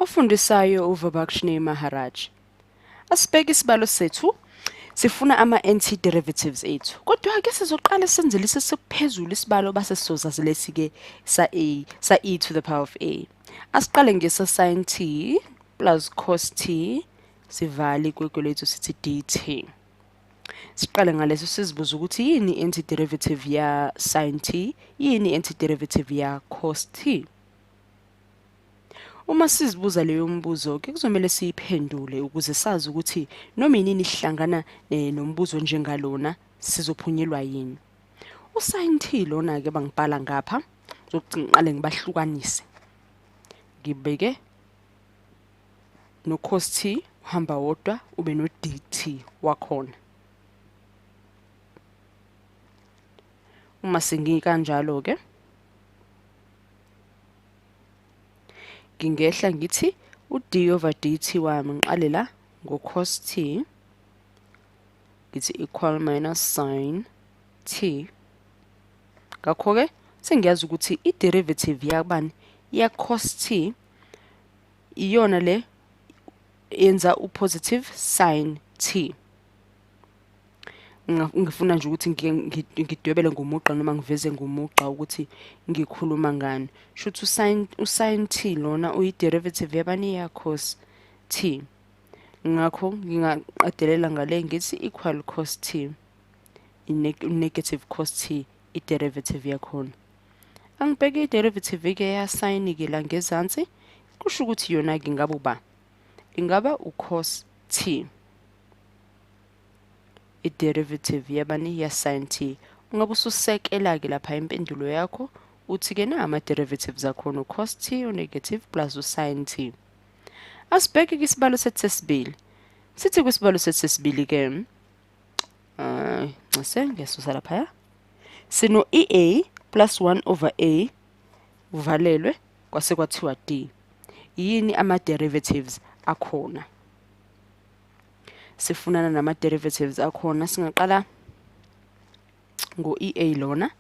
Ofundisayo uVabakshni Maharaj. Asibheke isibalo sethu. Sifuna ama-anti-derivatives ethu. Kodwa-ke sizoqala senze lesi sekuphezulu isibalo base sizozazi lesi-ke sa-a, sa-e to the power of a. Asiqale ngesa sin t plus cos t, sivale igwegwe lethu sithi dt. Siqale ngaleso sizibuza ukuthi yini i-antiderivative ya sin t, yini i-antiderivative ya cos t. Uma sizibuza leyo mbuzo-ke kuzomele siyiphendule ukuze sazi ukuthi noma inini sihlangana eh, nombuzo njengalona sizophunyelwa yini. Usin t lona-ke bangibhala ngapha zokuthi ngiqale ngibahlukanise ngibeke no-cos t uhamba wodwa ube no-dt wakhona. Uma sengikanjalo-ke ngingehla ngithi u-d over dt wami ngiqale la ngo-cos t ngithi equal minus sin t. Ngakho-ke sengiyazi ukuthi i-derivative yakubani ya-cos t iyona le yenza u-positive sin t. Ngifuna nje ukuthi ngidwebele ngomugqa noma ngiveze ngomugqa ukuthi ngikhuluma ngani. Shuthi usin usin t lona uyi-derivative yabani ya-cos t. Ngakho ngingaqedelela ngale ngithi equal cos t, i-negative cos t i-derivative yakhona. Angibheke i-derivative-ke ya-sin-ke la ngezansi, kusho ukuthi yona-ke ingaba uba? Ingaba u-cos t. I-derivative yabani ya-sin t. Ungabe ususekela-ke lapha impendulo yakho, uthi-ke na ama-derivatives akhona u-cos t u-negative plus u-sin t. Asibheke-ke isibalo sethu sesibili. Sithi kwisibalo sethu sesibili-ke, ncese ngiyasusa laphaya. Sino EA plus 1 over A uvalelwe kwase kwathiwa D. Yini ama-derivatives akhona? Sifunana nama-derivatives akhona singaqala ngo-EA lona.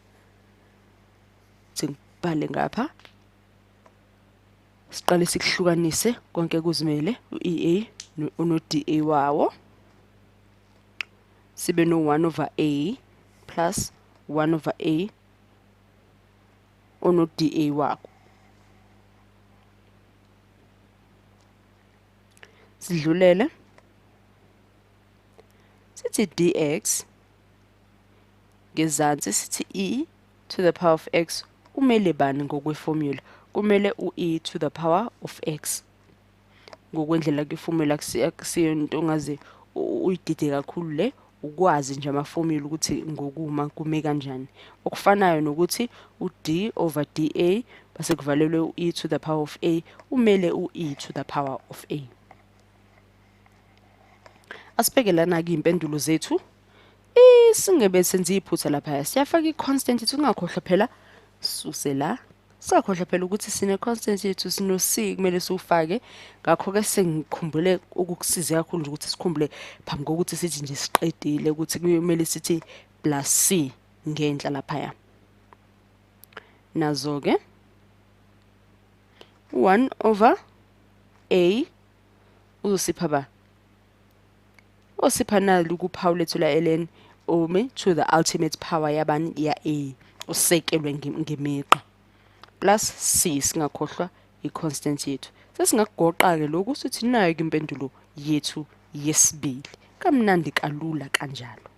Singibhale ngapha. Siqale sikuhlukanise konke kuzimele u-EA no-DA wawo. Sibe no-1 over A plus 1 over A ono-DA wako. Sidlulele sithi dx ngezansi sithi e to the power of x umele bani ngokwefomula? Kumele u-e to the power of x. Ngokwendlela kwifomula akusiyo into ongaze uyidide kakhulu le, ukwazi nje amafomula ukuthi ngokuma kume kanjani. Okufanayo nokuthi u-d over da base kuvalelwe u-e to the power of a umele u-e to the power of a. Asibheke lana-ke iy'mpendulo zethu. Singebe senze iphutha laphaya, siyafaka i-constant yethu, singakhohlwa phela suse la. Singakhohlwa phela ukuthi sine-constant yethu, sino-c kumele siwufake. Ngakho-ke sengikhumbule ukukusiza kakhulu nje ukuthi sikhumbule phambi kokuthi sithi nje siqedile ukuthi kumele sithi plus c ngenhla laphaya. Nazo-ke 1 over a uzosipha ba? Osipha nalu kuphawu lethu la ln ome to the ultimate power yabani ya a usekelwe ngemigqa plus c singakhohlwa i-constant yethu. Sesingakugoqa-ke lokhu sithi nayo-ke impendulo yethu yesibili. Kamnandi kalula kanjalo.